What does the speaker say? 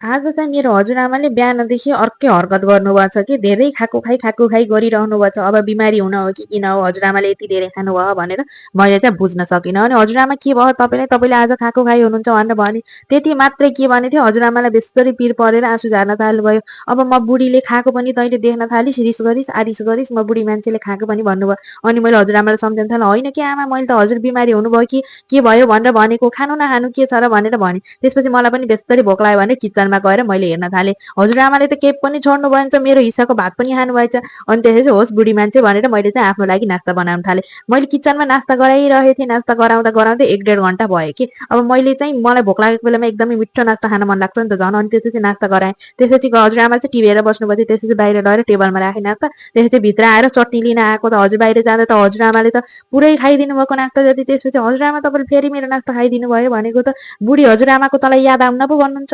आज चाहिँ मेरो हजुरआमाले बिहानदेखि अर्कै हरकत गर्नुभएको छ कि धेरै खाएको खाइ गरिरहनु भएको छ। अब बिमारी हुन हो कि किन हो हजुरआमाले यति धेरै खानुभयो भनेर मैले चाहिँ बुझ्न सकिनँ। अनि हजुरआमा के भयो तपाईँले आज खाएको खाइ हुनुहुन्छ भनेर भने। त्यति मात्रै के भने थियो हजुरआमालाई बेस्तरी पिर परेर आँसु झार्न थाल्नुभयो। अब म बुढीले खाएको पनि तैँले देख्न थालिस्, रिस गरिस्, आरिस गरिस्, म बुढी मान्छेले खाएको पनि भन्नुभयो। अनि मैले हजुरआमालाई सम्झाउन थालेँ, होइन के आमा मैले त हजुर बिमारी हुनुभयो कि के भयो भनेर भनेको, खानु नखानु के छ र भनेर भने। त्यसपछि मलाई पनि बेस्तरी भोक लाग्यो भने किचनमा गएर मैले हेर्न थालेँ। हजुरआमाले त केही पनि छोड्नु भएन, मेरो हिस्साको भात पनि खानुभएछ। अनि त्यसपछि होस् बुढी मान्छे भनेर मैले चाहिँ आफ्नो लागि नास्ता बनाउन थालेँ। मैले किचनमा नास्ता गराइरहेको थिएँ, नास्ता गराउँदा गराउँदै 1-1.5 घन्टा भयो कि। अब मैले चाहिँ मलाई भोक लागेको बेलामा एकदमै मिठो नास्ता खान मन लाग्छ नि त झन्। अनि त्यसपछि नास्ता गराएँ। त्यसपछि हजुरआमा चाहिँ टिभी हेरेर बस्नुभएको थियो। त्यसपछि बाहिर लगेर टेबलमा राखेँ नास्ता। त्यसपछि भित्र आएर चट्नी लिन आएको त हजुर बाहिर जाँदा त हजुरआमाले त पुरै खाइदिनु भएको नास्ता जति। त्यसपछि हजुरआमा तपाईँले फेरि मेरो नास्ता खाइदिनु भयो भनेको त बुढी हजुरआमाको तँलाई याद आउन पो भन्नुहुन्छ।